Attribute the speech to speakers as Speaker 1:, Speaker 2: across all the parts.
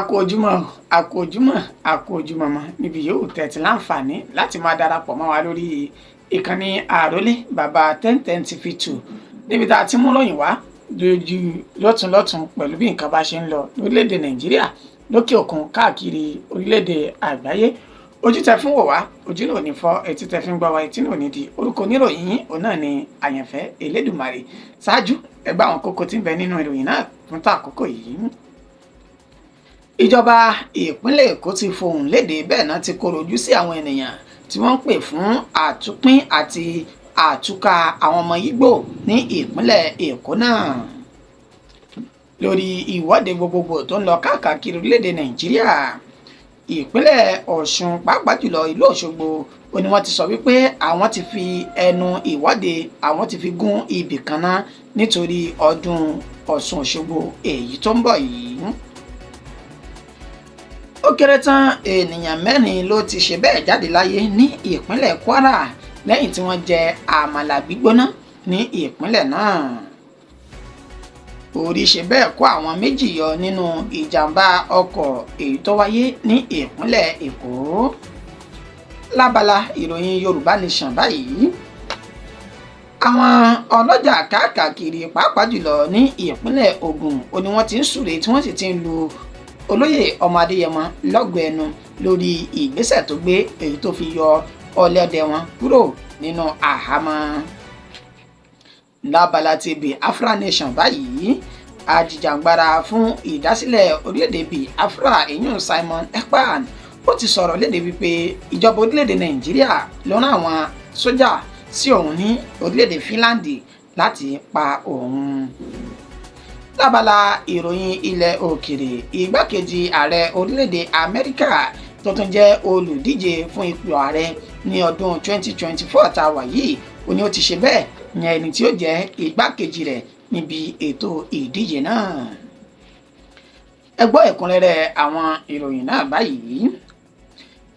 Speaker 1: Kú ojúmọ́, a kú ojúmọ́, a kú ojúmọ́ mọ́ níbi yóò tẹ̀tí láǹfààní láti máa darapọ̀ mọ́ wa lórí ìkànnì Àrólé Bàbá 1010 TV 2, níbi tá a ti mú ròyìn wá lójú lọ́tún lọ́tún pẹ̀lú bí nǹkan bá ṣe ń lọ lórílẹ̀‐èdè Nàìjíríà, lókè òkun, káàkiri orílẹ̀‐èdè àgbáyé. Ojú tẹ fún wò wá, ojú náà ò ní fọ́. Etí tẹ fi ń gbọ́ wa, etí náà ò ní di. Orúkọ oníròyìn yín òun náà ni Àyànfẹ́ Elédùmarè. Ṣáájú, ẹgbẹ́ àwọn kókó tí ń bẹ nínú ìròyìn náà fún tàkókò yìí. Ìjọba ìpínlẹ̀ Èkó ti fohùn lédè, bẹ́ẹ̀ náà ti kọ̀rọ̀ ojú sí àwọn ènìyàn tí wọ́n ń pè fún àtúnpín àti àtúkà àwọn ọmọ Ìgbò ní ìpínlẹ̀ Èkó náà. Lórí ìwọ́de gbogbogbò tó ń lọ káàkiri orílẹ̀-èdè Nàìjíríà, ìpínlẹ̀ Ọ̀ṣun, pàápàá jùlọ ìlú Òṣogbo, ó ní wọ́n ti sọ wípé àwọn ti fi ẹnu ìwọ́de, àwọn ti fi gún ibì kan ná nítorí ọdún Ọ̀ṣun Òṣogbo èyí tó ń bọ̀ yìí. Ó kéré tán, ènìyàn mẹ́rin ló ti ṣe bẹ́ẹ̀ jáde láyé ní ìpínlẹ̀ Kwara lẹ́yìn tí wọ́n jẹ àmàlà gbígbóná ní ìpínlẹ̀ náà. Orí ṣe bẹ́ẹ̀ kó àwọn méjì yọ nínú ìjàmbá ọkọ̀ èyí tó wáyé ní ìpínlẹ̀ Èkó. Lábala ìròyìn Yorùbá Nation báyìí, àwọn ọlọ́jà káàkiri, pàápàá jùlọ ní ìpínlẹ̀ Ògùn, ó ní wọ́n ti ń súre tí wọ́n sì ti ń lu olóyè ọmọ Adéyẹmọ lọ́gọ̀ọ́ ẹnu lórí ìgbésẹ̀ tó gbé, èyí tó fi yọ ọlọ́dẹ wọn kúrò nínú àhámọ́. Lábala ti Biafra Nation báyìí, ajìjàǹgbara fún ìdásílẹ̀ orílẹ̀-èdè Biafra, ìyún Simon Ekpa, ó ti sọ̀rọ̀ léde wípé ìjọba orílẹ̀-èdè Nàìjíríà ló rán àwọn sójà sí òun ní orílẹ̀-èdè Finland láti pa òun. Lábala ìròyìn ilẹ̀ òkèrè, igbákejì ààrẹ orílẹ̀-èdè Amẹ́ríkà tó tún jẹ́ olùdíje fún ipò ààrẹ ní ọdún 2024 tá a wà yìí, ó ní ó ti ṣe bẹ́ẹ̀ yan ẹni tí ó jẹ́ igbákejì rẹ̀ níbi ètò ìdíje náà. Ẹ gbọ́ ẹ̀kúnrẹ́rẹ́ àwọn ìròyìn náà báyìí.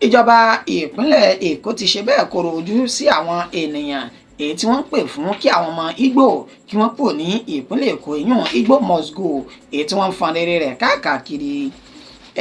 Speaker 1: Ìjọba ìpínlẹ̀ Èkó ti ṣe bẹ́ẹ̀ kọ̀rọ̀ ojú sí àwọn ènìyàn èyí tí wọ́n ń pè fún kí àwọn ọmọ Ìgbò kí wọ́n kúrò ní ìpínlẹ̀ Èkó, ìyún "Igbo must go", èyí tí wọ́n ń fọn rere rẹ̀ káàkiri.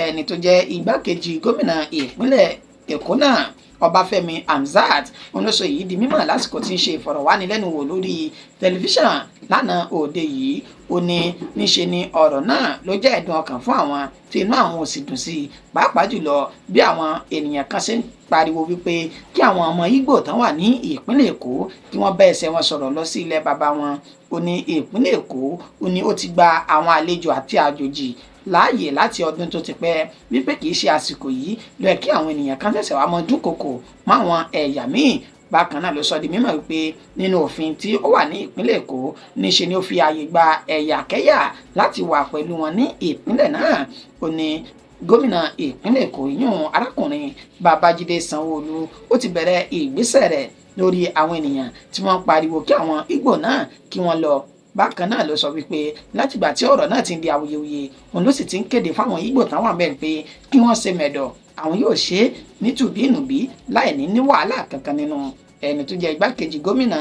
Speaker 1: Ẹni tó jẹ́ igbákejì gómìnà ìpínlẹ̀ Èkó náà, Ọbáfẹ́mi Hamzat, òun ló sọ èyí di mímọ̀ lásìkò tí ń ṣe ìfọ̀rọ̀wánilẹ́nuwò lórí tẹlifíṣàn lánàá òde yìí. Ó ní níṣe ni ọ̀rọ̀ náà ló jẹ́ ẹ̀dùn ọkàn fún àwọn, tí inú àwọn ò sì dùn sí i, pàápàá jùlọ bí àwọn ènìyàn kan ṣe ń pariwo wípé kí àwọn ọmọ Ìgbò tán wà ní ìpínlẹ̀ Èkó kí wọ́n bá ẹsẹ̀ wọn sọ̀rọ̀ lọ sí ilẹ̀ bàbá wọn. Ó ní ìpínlẹ̀ Èkó, ó ní ó ti gba àwọn àlejò àti àjòjì láàyè láti ọdún tó ti pẹ́, wípé kì í ṣe àsìkò yìí ló yẹ kí àwọn ènìyàn kan ṣẹ̀ṣẹ̀ wá mọ dúnkokò máwọn ẹ̀yà míì. Bákan náà ló sọ di mímọ̀ wípé nínú òfin tí ó wà ní ìpínlẹ̀ Èkó, níṣe ni ó fi ààyè gba ẹ̀yàkẹ́yà láti wà pẹ̀lú wọn ní ìpínlẹ̀ náà. Ó ní gómìnà ìpínlẹ̀ Èkó, yún arákùnrin Babájídé Sanwó-Olú, ó ti bẹ̀rẹ̀ ìgbésẹ̀ rẹ̀ lórí àwọn ènìyàn tí wọ́n pariwo kí àwọn Ìgbò náà kí wọ́n lọ. Bákan náà ló sọ wípé látìgbà tí ọ̀rọ̀ náà ti ń di awuyewuye, òun ló sì ti ń kéde fáwọn Ìgbò táwọn àbẹ̀ pé kí wọ́n ṣe mẹ̀dọ̀, àwọn yóò ṣe é nítùbí-ìnùbí láì ní ní wàhálà kankan nínú. Ẹni tó jẹ́ igbákejì gómìnà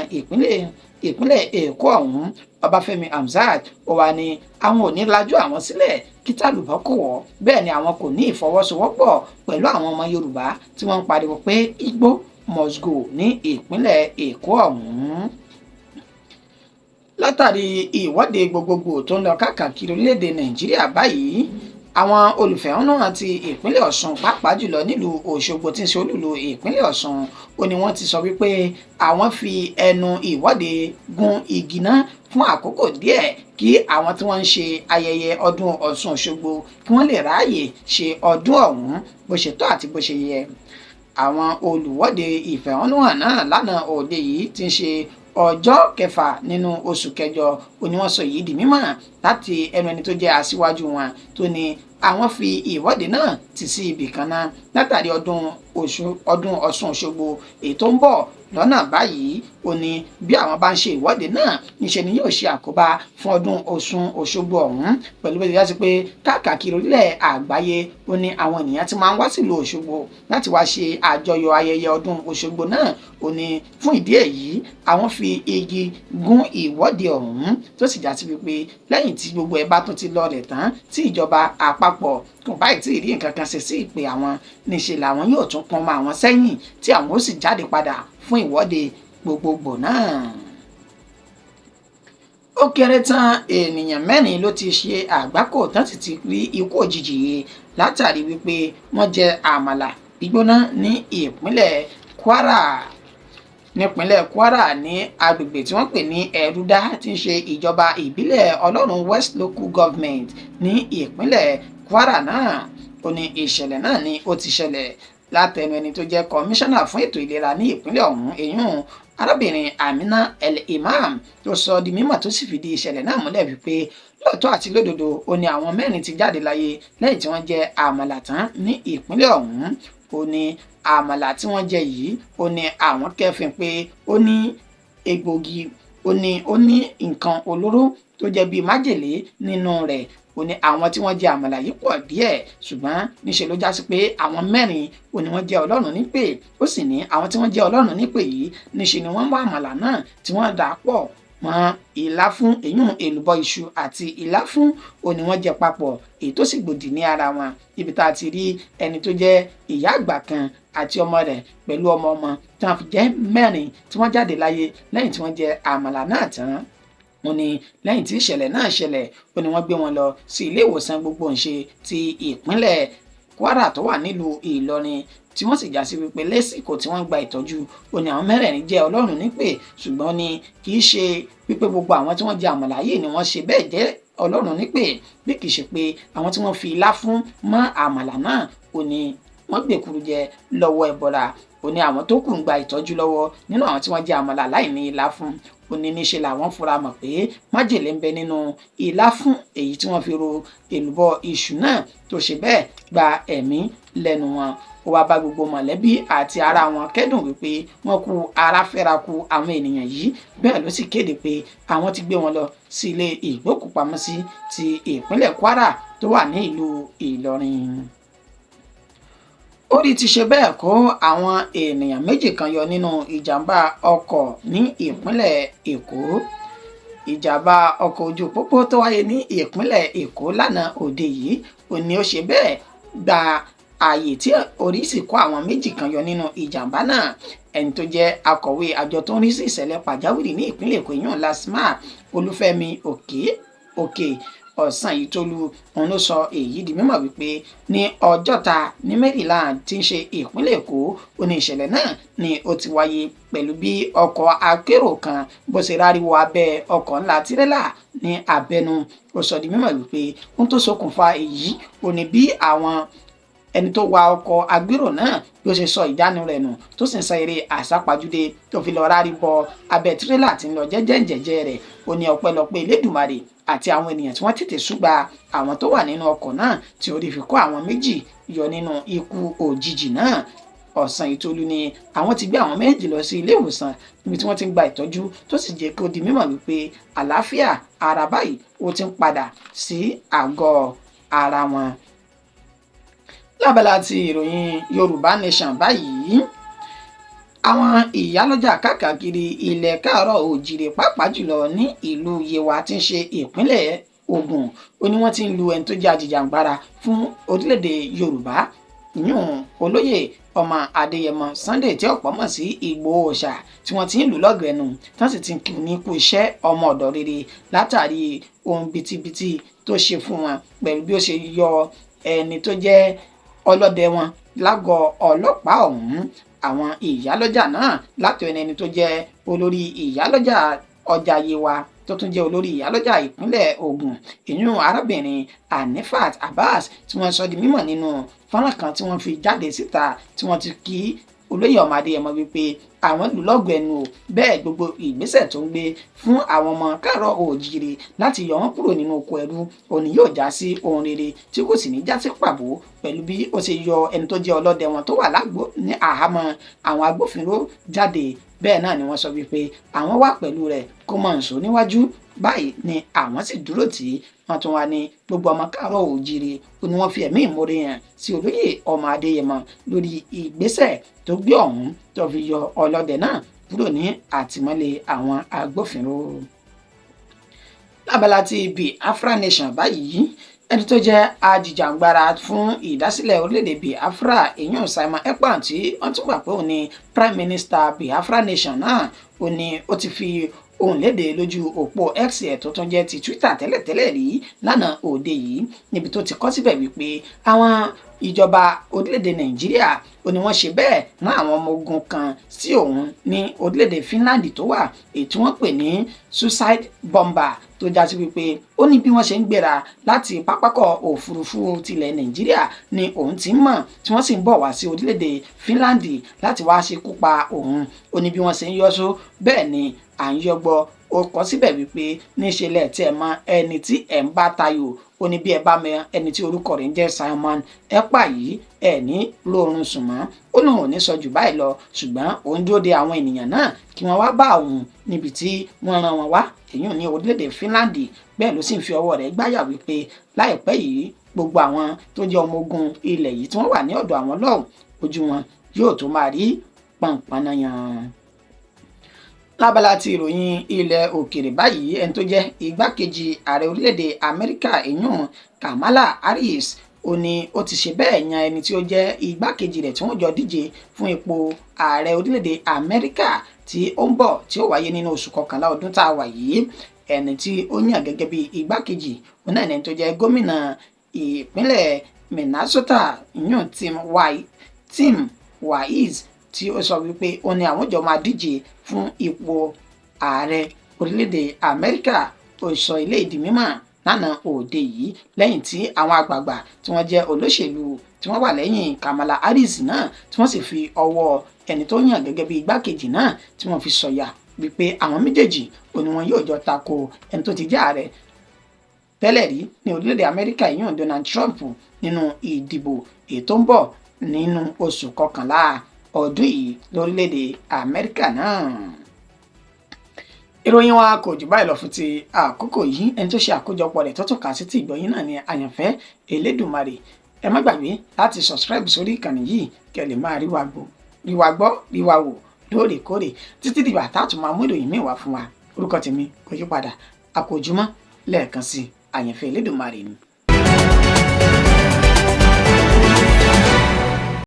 Speaker 1: ìpínlẹ̀ Èkó ọ̀hún, Ọbáfẹ́mi Hamzat, ó wà ní àwọn ò ní lajú àwọn sílẹ̀ kí tàlùbọ́ kò wọ́, bẹ́ẹ̀ ni àwọn kò ní ìfọwọ́sowọ́pọ̀ pẹ̀lú àwọn ọmọ Yorùbá tí wọ́n ń pariwo pé "Igbo must go" ní ìpínlẹ̀ Èkó ọ̀hún. Látàrí ìwọ́de gbogbogbò tó ń lọ káàkiri orílẹ̀-èdè Nàìjíríà báyìí, àwọn olùfẹ̀hónúhàn ti ìpínlẹ̀ Ọ̀ṣun, pàápàá jùlọ nílùú Òṣogbo tí ń ṣe olúìlú ìpínlẹ̀ Ọ̀ṣun, ó ní wọ́n ti sọ wípé àwọn fi ẹnu ìwọ́de gún igi náà fún àkókò díẹ̀, kí àwọn tí wọ́n ń ṣe ayẹyẹ ọdún Ọ̀ṣun Òṣogbo kí wọ́n lè ráàyè ṣe ọdún ọ̀hún bó ṣe tọ́ àti bó ṣe yẹ. Àwọn olùwọ́de ìfẹ̀hónúhàn náà lánàá òde yìí tí ń ṣe ọjọ́ kẹfà nínú oṣù kẹjọ, ó ní wọ́n sọ èyí di mímọ̀ láti ẹnu ẹni tó jẹ́ aṣíwájú wọn, tó ní àwọn fi ìwọ́de náà tì sí ibì kan náà látàrí ọdún. Ọdún Ọ̀ṣun Òṣogbo èyí tó ń bọ̀ lọ́nà báyìí. Ó ní bí àwọn bá ń ṣe ìwọ́de náà, níṣe ni yóò ṣe àkóbá fún ọdún Ọ̀ṣun Òṣogbo ọ̀hún, pẹ̀lú bí ó ti já sí pé káàkiri orílẹ̀ àgbáyé ó ní àwọn ènìyàn ti máa ń wá sílùú Òṣogbo láti wá ṣe àjọyọ̀ ayẹyẹ ọdún Òṣogbo náà. Ó ní fún ìdí èyí, àwọn fi igi gún ìwọ́de ọ̀hún, tó sì já sí wípé lẹ́yìn tí gbogbo ẹ̀ bá tún ti lọlẹ̀ tán, tí ìjọba àpapọ̀ kò báyìí tí ì rí nǹkan kan ṣe sí ìpè àwọn, níṣe làwọn yóò tún pọn mọ́ àwọn sẹ́yìn, tí àwọn ó sì jáde padà fún ìwọ́de gbogbogbò náà. Ó kéré tán, ènìyàn 4 ló ti ṣe àgbákò tán sì ti rí ikú òjijì yìí látàrí wípé wọ́n jẹ àmàlà gbígbóná ní ìpínlẹ̀ Kwara. Nípínlẹ̀ Kwara, ní agbègbè tí wọ́n pè ní Ẹ̀rúdá, tí ń ṣe ìjọba ìbílẹ̀ Ọlọ́run West Local Government ní ìpínlẹ̀ Kwara náà, ó ní ìṣẹ̀lẹ̀ náà ni ó ti ṣẹlẹ̀. Látẹnu ẹni tó jẹ́ kọmíṣánná fún ètò ìlera ní ìpínlẹ̀ ọ̀hún, èyún arábìnrin Amina El Imam, tó sọ di mímọ̀ tó sì fìdí ìṣẹ̀lẹ̀ náà múlẹ̀ wípé lóòótọ́ àti lódodo ó ní àwọn 4 ti jáde láyé lẹ́yìn tí wọ́n jẹ àmàlà tán ní ìpínlẹ̀ ọ̀hún. Ó ní àmàlà tí wọ́n jẹ yìí, ó ní àwọn kẹ́fìn pé ó ní egbògi, ó ní nǹkan olóró tó jẹ́ bíi májèlé nínú rẹ̀. Ó ní àwọn tí wọ́n jẹ àmàlà yìí pọ̀ díẹ̀, ṣùgbọ́n níṣe ló já sí pé àwọn 4 ó ní wọ́n jẹ́ Ọlọ́run nípè. Ó sì ní àwọn tí wọ́n jẹ́ Ọlọ́run nípè yìí, níṣe ni wọ́n mú àmàlà náà tí wọ́n dà á pọ̀ mọ́ ilá fún, èyún èlùbọ́ iṣu àti ilá fún, ó ní wọ́n jẹ papọ̀, èyí tó sì gbòdì ní ara wọn. Ibi tá a ti rí ẹni tó jẹ́ ìyá àgbà kan àti ọmọ rẹ̀ pẹ̀lú ọmọ ọmọ tí wọ́n fi jẹ́ 4 tí wọ́n jáde láyé lẹ́yìn tí wọ́n jẹ àmàlà náà tán. Ó ní lẹ́yìn tí ìṣẹ̀lẹ̀ náà ṣẹlẹ̀, ó ní wọ́n gbé wọn lọ sí ilé ìwòsàn gbogboǹṣe ti ìpínlẹ̀ Kwara tó wà nílùú Ìlọrin, tí wọ́n sì já sí wípé lásìkò tí wọ́n gba ìtọ́jú, ó ní àwọn 4 jẹ́ Ọlọ́run nípè. Ṣùgbọ́n ní kì í ṣe wípé gbogbo àwọn tí wọ́n jẹ àmàlà yìí ni wọ́n ṣe bẹ́ẹ̀ jẹ́ Ọlọ́run nípè, bí kì í ṣe pé àwọn tí wọ́n fi ilá fún mọ́ àmàlà náà, ó ní wọ́n gbèkúrú jẹ lọ́wọ́ ẹbọra. Ó ní àwọn tó kù ń gba ìtọ́jú lọ́wọ́ nínú àwọn tí wọ́n jẹ àmàlà láì ní ilá fún. Ó ní níṣe làwọn fura mọ̀ pé májèlé ń bẹ nínú ilá fún èyí tí wọ́n fi ro èlùbọ́ iṣu náà tó ṣe bẹ́ẹ̀ gba ẹ̀mí lẹ́nu wọn. Ó wá bá gbogbo mọ̀lẹ́bí àti ará wọn kẹ́dùn wípé wọ́n kú ara fẹ́ra kú àwọn ènìyàn yìí. Bẹ́ẹ̀ ló sì kéde pé àwọn ti gbé wọn lọ sí ilé ìgbókùpamọ́sí ti ìpínlẹ̀ Kwara tó wà ní ìlú Ìlọrin. Orí ti ṣe bẹ́ẹ̀ kó àwọn ènìyàn 2 kan yọ nínú ìjàmbá ọkọ̀ ní ìpínlẹ̀ Èkó. Ìjàmbá ọkọ̀ ojú pópó tó wáyé ní ìpínlẹ̀ Èkó lánàá òde yìí, ó ní ó ṣe bẹ́ẹ̀ gba ààyè tí orí sì kó àwọn 2 kan yọ nínú ìjàmbá náà. Ẹni tó jẹ́ akọ̀wé àjọ tó ń rí sí ìṣẹ̀lẹ̀ pàjáwìrì ní ìpínlẹ̀ Èkó, ìyún LASTMA, Olúfẹ́mi Òkè Ọ̀sanyìntolú, òun ló sọ èyí di mímọ̀ wípé ní Ọjọ́ta ní Maryland tí ń ṣe ìpínlẹ̀ Èkó, ó ní ìṣẹ̀lẹ̀ náà ni ó ti wáyé pẹ̀lú bí ọkọ̀ akérò kan bó ṣe ráríwọ abẹ́ ọkọ̀ ńlá tirẹ́là ní abẹ́nú. Ó sọ di mímọ̀ wípé ohun tó ṣokùnfà èyí ò ní bí àwọn ẹni tó wa ọkọ̀ agbérò náà bí ó ṣe sọ ìjánu rẹ̀ nù tó sì ń sa eré àsápajúdé tó fi lọ rárí bọ abẹ́ tirẹ́là tí ń lọ jẹ́jẹ́ rẹ̀. Ó ní ọpẹ́lọpẹ́ Elédùmarè àti àwọn ènìyàn tí wọ́n tètè ṣùgbà àwọn tó wà nínú ọkọ̀ náà tí orí fi kó àwọn 2 yọ nínú ikú òjijì náà. Ọ̀sanyìntolú ni àwọn ti gbé àwọn 2 lọ sí ilé ìwòsàn níbi tí wọ́n ti ń gba ìtọ́jú, tó sì jẹ́ kó di mímọ̀ wípé àlàáfíà ara báyìí ó ti ń padà sí àgọ́ ara wọn. Lábala ti ìròyìn Yorùbá Nation báyìí, àwọn ìyálọ́jà káàkiri ilẹ̀ káàárọ̀ òjìrè pàápàá jùlọ ní ìlú Yewa tí ń ṣe ìpínlẹ̀ Ògùn, ó ní wọ́n ti ń lu ẹni tó jẹ́ ajìjàǹgbara fún orílẹ̀-èdè Yorùbá, ìyún olóyè ọmọ Adéyẹmọ Sunday tí ọ̀pọ̀ mọ̀ sí Ìgbòho Òòṣà, tí wọ́n ti ń lù lọ́gọ̀ọ́ ẹnu, tí wọ́n sì ti ń kí ní kú iṣẹ́ ọmọ ọ̀dọ̀ rere látàrí ohun bitibiti tó ṣe fún wọn pẹ̀lú bí ó ṣe yọ ẹni tó jẹ́ ọlọ́dẹ wọn lágọ̀ọ́ ọlọ́pàá ọ̀hún. Àwọn ìyálọ́jà náà láti ẹni tó jẹ́ olórí ìyálọ́jà ọjà Yewa tó tún jẹ́ olórí ìyálọ́jà ìpínlẹ̀ Ògùn, ìyún arábìnrin Anifat Abbas, tí wọ́n sọ di mímọ̀ nínú fọ́nrán kan tí wọ́n fi jáde síta tí wọ́n ti kí olóyè ọmọ Adéyẹmọ wípé Àwọn lù lọ́gọ̀ọ́ ẹnu o. Bẹ́ẹ̀ gbogbo ìgbésẹ̀ tó ń gbé fún àwọn ọmọ káàárọ̀ oòjíire láti yọ wọ́n kúrò nínú oko ẹrú òní yóò já sí ohun rere tí kò sì ní já sí pàbó, pẹ̀lú bí ó ṣe yọ ẹni tó jẹ́ ọlọ́dẹ wọn tó wà lágbo ní àhámọ́ àwọn agbófinró jáde. Bẹ́ẹ̀ náà ni wọ́n sọ wípé àwọn wà pẹ̀lú rẹ̀, kó mọ̀ nsò níwájú báyìí ni àwọn sì dúró tì í. Wọ́n tún wá ní gbogbo ọmọ káàárọ̀ oòjíire ó ní wọ́n fi ẹ̀mí ìmoore hàn sí olóyè ọmọ Adéyẹmọ lórí ìgbésẹ̀ tó gbé ọ̀hún tó fi yọ ọlọ́dẹ náà kúrò ní àtìmọ́lé àwọn agbófinró. Lábala ti Biafra Nation báyìí, ẹni tó jẹ́ ajìjàǹgbara fún ìdásílẹ̀ orílẹ̀-èdè Biafra, èyàn Simon Ekpa, tí wọ́n tún gbà pé òun ni Prime Minister Biafra Nation náà, ó ní ó ti fi ohùn léde lójú òpó X ẹ̀ tó tún jẹ́ ti Twitter tẹ́lẹ̀tẹ́lẹ̀ rí lánàá òde yìí, níbi tó ti kọ síbẹ̀ wípé àwọn ìjọba orílẹ̀-èdè Nàìjíríà ó ní wọ́n ṣe bẹ́ẹ̀ rán àwọn ọmọ ogun kan sí òun ní orílẹ̀-èdè Finland tó wà, èyí tí wọ́n pè ní suicide bomber, tó já sí wípé ó ní bí wọ́n ṣe ń gbéra láti pápákọ̀ òfurufú tilẹ̀ Nàìjíríà ni òun ti ń mọ̀ tí wọ́n sì ń bọ̀ wá sí orílẹ̀-èdè Finland láti wá ṣekú pa òun. Ó ní bí wọ́n ṣe ń yọ́só bẹ́ẹ̀ ni à ń yọgbọ́. Ó kọ síbẹ̀ wípé níṣe lẹ̀ tí ẹ mọ ẹni tí ẹ̀ ń bá tayò. Ó ní bí ẹ bá mọ ẹni tí orúkọ rẹ̀ ń jẹ́ Simon Ekpa yìí, ẹ ní lóorun sùn mọ́. Ó lóun ò ní sọ jù báyìí lọ, ṣùgbọ́n òun dúró de àwọn ènìyàn náà kí wọ́n wá bá òun níbi tí wọ́n rán wọn wá, èyí ní orílẹ̀-èdè Finland. Bẹ́ẹ̀ ló sì ń fi ọwọ́ rẹ̀ gbáyà wípé láìpẹ́ yìí, gbogbo àwọn tó jẹ́ ọmọ ogun ilẹ̀ yìí tí wọ́n wà ní ọ̀dọ̀ àwọn lọ́hùn, ojú wọn yóò tó máa rí pọ̀npọ̀nàyàn. Lábala ti ìròyìn ilẹ̀ òkèrè báyìí, ẹni tó jẹ́ igbákejì ààrẹ orílẹ̀-èdè Amẹ́ríkà, ìyún Kamala Harris, ó ní ó ti ṣe bẹ́ẹ̀ yan ẹni tí ó jẹ́ igbákejì rẹ̀ tí wọ́n jọ díje fún ipò ààrẹ orílẹ̀-èdè Amẹ́ríkà tí ó ń bọ̀, tí ó wáyé nínú oṣù kọkànlá ọdún tá a wà yìí. Ẹni tí ó yàn gẹ́gẹ́ bí igbákejì òun náà ní ẹni tó jẹ́ gómìnà ìpínlẹ̀ Minnesota, ìyún Tim Walz, tí ó sọ wípé ó ní àwọn jọ máa díje fún ipò ààrẹ orílẹ̀-èdè Amẹ́ríkà. Ó sọ ilé ìdí mímọ̀ lánàá òde yìí lẹ́yìn tí àwọn àgbààgbà tí wọ́n jẹ́ olóṣèlú tí wọ́n wà lẹ́yìn Kamala Harris náà, tí wọ́n sì fi ọwọ́ ẹni tó yàn gẹ́gẹ́ bí igbákejì náà tí wọ́n fi sọ̀yà wípé àwọn méjèèjì ò ní wọn yóò jọ tako ẹni tó ti jẹ́ ààrẹ tẹ́lẹ̀ rí ní orílẹ̀-èdè Amẹ́ríkà, ìyún Donald Trump, nínú ìdìbò èyí tó ń bọ̀ nínú oṣù kọkànlá ọdún yìí lórílẹ̀-èdè Amẹ́ríkà náà. Ìròyìn wa kò jù báyìí lọ fún ti àkókò yìí. Ẹni tó ṣe àkójọpọ̀ rẹ̀ tó tún kà sí ti ìgbọ̀yìn náà ni Àyànfẹ́ Elédùmarè. Ẹ má gbàgbé láti subscribe sórí ìkànnì yìí kẹ́ lè máa rí wa gbọ́, rí wa gbọ́, rí wa wò lóòrèkóòrè títí dìgbà tá a tún máa mú ìròyìn míì wá fún wa. Orúkọ tèmi kò yí padà, àkójúmọ́ lẹ́ẹ̀kan sí, Àyànfẹ́ Elédùmarè ni.